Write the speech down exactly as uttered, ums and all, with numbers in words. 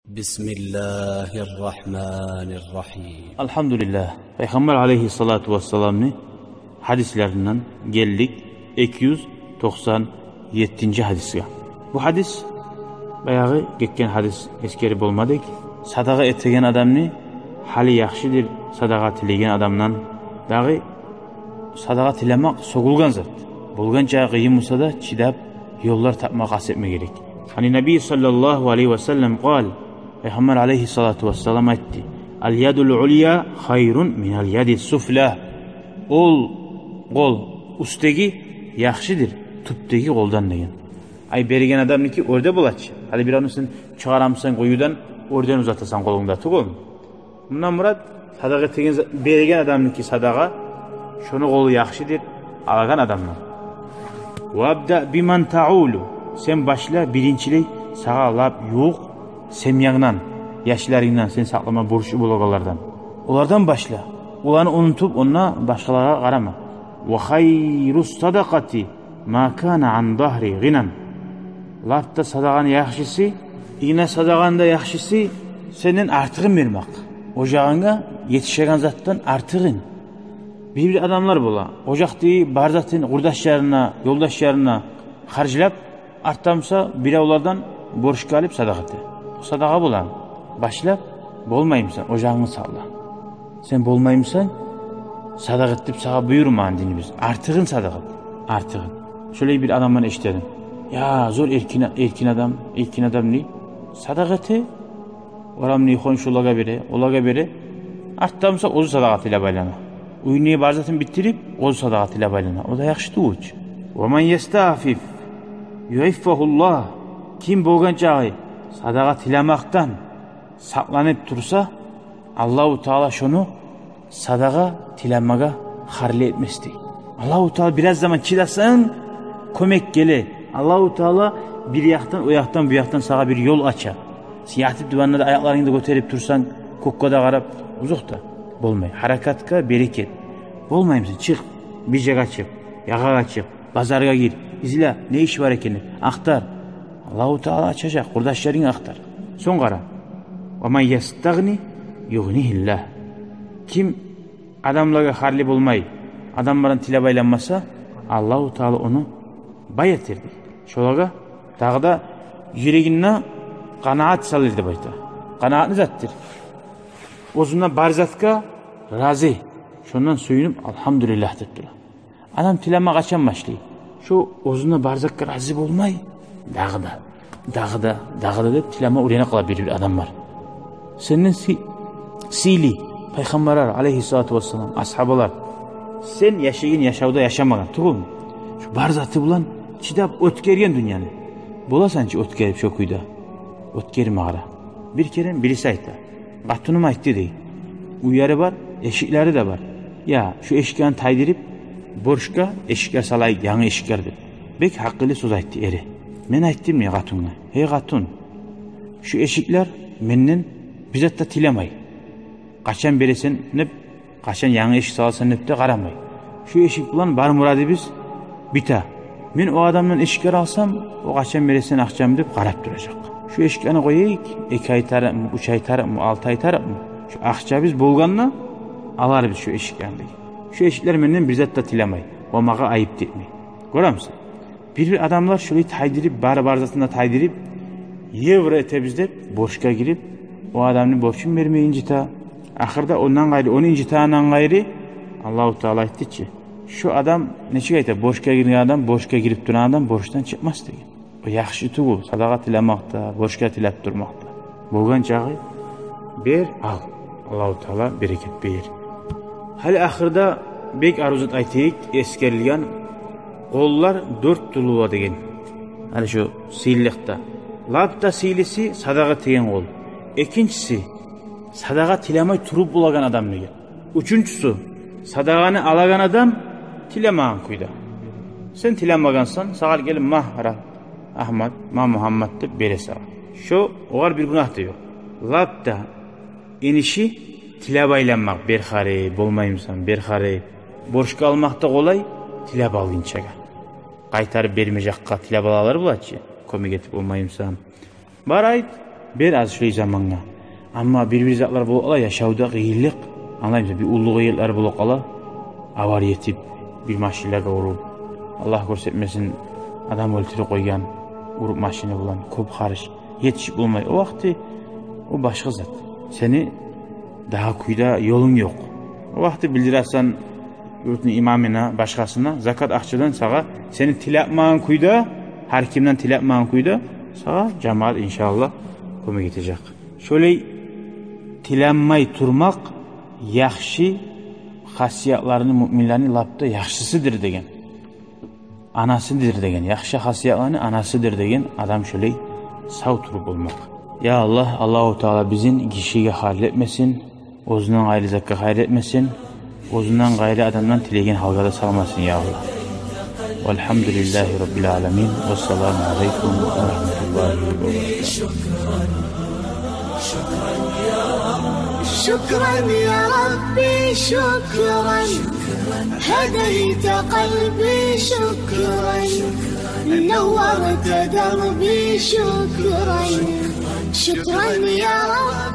بسم الله الرحمن الرحيم. Алгьамдулиллагь. Пайхаммар алайгьиссалату вассаламны гьадислеринден гелдик эки юз токъсан еттинчи гьадисге. Бу гьадис, баягъы гетген гьадис эсгерип болмадыкъ, садагъа этеген адамны гьалы яхшыдыр садагъа тилеген адамдан. Дагъы садагъа тилемек сёгюлген зат. Болгъанча къыйын буса да, чыдап, ёллар тапма къаст этме герек. Ани Наби саллаллагьу алайгьи ва саллам къал, Пайхаммар алайгьиссалату вассалам айтды: «Ал ядул улья хайрун минал яди суфла». Ол къол уьстдеги яхшыдыр тюпдеги къолдан деген. Ай, берген адамники оьрде бола чы. Гьали биревню сен чыгъарамысан къуюдан, оьрден узатасан къолунгда, тюгюлмю? Мундан мурат, садагъа этеген за-, берген адамники садагъа, шону къолу яхшыдыр алагъан адамдан. «Вабда биман таулу». Сен башла биринчилей сагъа лап ювукъ семьянгдан, яшларынгдан, сен сакълама борчлу болагъанлардан. Олардан башла. Оланы унутуп, онда башгъалагъа къарама. «Ва хайрус садакъати ма кана ан загьри гъинан». Лап да садагъаны яхшысы, игна садагъаны да яхшысы сенден артыгъын бермек. Ожагъынга етишеген затдан артыгъын. Бир-бир адамлар бола, ожакъдагъы бар затын къурдашларына, ёлдашларына харжлап, артда буса биревлерден борчгъа алып садагъа эте. О садагъа боламы? Башлап, болмаймысан, ожагъынгны сакъла. Сен болмаймысан, садагъа эт деп сагъа буюрмагъан динибиз. Артыгъын садагъа эт. Артыгъын. Шолай бир адамдан эшитдим. Я, зор эркин, эркин адам, эркин адам дей. Садагъа эте, орамны хоншулагъа бере, олагъа бере. Артда буса оьзю садагъа тилеп айлана. Уьюнде бар затын битдирип, оьзю садагъа тилеп айлана. О да яхшы тюгюл чю. «Ва ман ястаъфиф юъиффагьуллагь». Ким болгъан чакъы садагъа тилемекден сакъланып турса, Аллагьу Таала шону садагъа тилемеге харлы этмес дей. Аллагьу Таала бираз заман чыдасанг, кёмек геле. Аллагьу Таала бир якъдан, о якъдан, бу якъдан сагъа бир ёл ача. Сен ятып диванда да аякъларынгны гётерип турсанг, кёкге де къарап, узукъда болмай. Гьаракатгъа берекет. Болмаймысан, чыкъ, бир ягъа чыкъ, ягъагъа чыкъ. Базаргъа гир, изле, не иш бар экен деп, ахтар. Аллагьу Таала ачажакъ, къурдашларынг ахтар. Сонг къара. «Ва ман ястагъни югънигьиллагь». Ким адамлагъа харлы болмай, адамлардан тилеп айланмаса, Аллагьу Таала ону бай этер дей. Шолагъа дагъы да юрегинде къанаат салыр деп айта. Къанаат не затдыр? Оьзюнде бар затгъа рази, шондан сююнюп, «Алгьамдулиллагь» деп тура. Адам тилеме къачан башлай? Шо оьзюнде бар затгъа рази болмай, дагъы да, дагъы да, дагъы да деп тилеме уьйренип къала бир-бир адамлар. Сенден сый-, сыйлы пайхаммарлар, алайгьиссалату вассалам, асгьабалар. Сен яшайгъан яшавда яшамагъан, тюгюлмю? Шо бар заты булан чыдап оьтгерген дюньяны. Боласан чы оьтгерип шо кюйде? Оьтгерме къара. Бир керен бириси айта. Къатыным айтды дей. Уьйлери бар, эшиклери де бар. Я, шо эшиклени тайдырып, борчгъа эшиклер салайыкъ, янгы эшиклер деп. Бек гьакъыллы сёз айтды эри. Мен айтдым дей къатынгъа: «Гьей къатын, шо эшиклер менден бир зат да тилемей. Къачан бересен деп, къачан янгы эшик саласан деп де къарамай. Шо эшик булан бар мурадыбыз бите. Мен о адамдан эшиклер алсам, о къачан бересен акъчамны деп къарап туражакъ. Шо эшиклени къояйыкъ, эки ай тарыкъмы, уьч ай тарыкъмы, алты ай тарыкъмы, шо акъчабыз болгъанда аларбыз шо эшиклени», — дей. Шо эшиклер менден бир зат да тилемей, о магъа айып да этмей. Гёремисен? Бир-бир адамлар шолай тайдырып, бары бар затын да тайдырып, евро этебиз деп, борчгъа гирип, о адамны борчун бермей инжите. Ахырда ондан къайры, ону инжитегенден къайры, Аллагьу Таала айтды чы: «Шо адам, нечик айта, борчгъа гирген адам, борчгъа гирип турагъан адам борчдан чыкъмас», — деген. О яхшы тюгюл садагъа тилемек де, борчгъа тилеп турмакъ да. Болгъан чагъы бер, ал. Аллагьу Таала берекет берер. Гьали ахырда бек арив зат айтайыкъ, эсгерилген къоллар дёрт тюрлю бола деген. Гьали шо сыйлылыкъда. Лап да сыйлысы садагъа этеген къол. Экинчиси, садагъа тилемей туруп болагъан адам деген. Уьчюнчюсю, садагъаны алагъан адам тилемеген кюйде. Сен тилемегенсен, сагъа гелип: «Ма, ра-, Агьмат, ма, Мугьаммат», — деп бере сагъа. Шо, огъар бир гюнагь да ёкъ. Лап да эниши тилеп айланмакъ: «Бер хари, болмаймысан, бер хари». Борчгъа алмакъ да къолай, тилеп алгъынчагъа. Къайтарып бермежекге тилеп алалар бола чы, кёмек этип болмаймысан. Бар айт, Бир аз шулай замангъа. Амма бир-бир затлар болуп къала яшавда, къыйынлыкъ. Англаймысыз, бир уллу къыйынлыкълар болуп къала, авария этип, бир машинлеге уруп, Аллагь гёрсетмесин, адам оьлтюрюп къойгъан, уруп машина булан, кёп харж, етишип болмай. О вакъти о башгъа зат. Сени дагъы кюйде ёлунг ёкъ. О вакъти билдиресен юртну имамына, башгъасына, закат акъчадан сагъа, сени тилепмеген кюйде, гьар кимден тилепмеген кюйде сагъа жамаат, иншааллагь, кёмек этежек. Шолай тиленмей турмакъ яхшы хасиятланы, муъминлени лап да яхшысыдыр деген. Анасыдыр деген, яхшы хасиятланы анасыдыр деген адам шолай сав туруп болмакъ. Я Аллагь, Аллагьу Таала бизин гишиге хайырлы этмесин, оьзюнден къайры затгъа хайырлы этмесин, оьзюнден къайры адамдан тилеген гьалгъа да салмасын, я Аллагь. Валгьамдулиллагьи раббил аламин. Вассаламу алайкум ва рагьматуллагьи ва баракатугь. شكرا يا ربي، شكرا. هديت قلبي، شكرا. نورت دربي، شكرا. شكرا يا رب.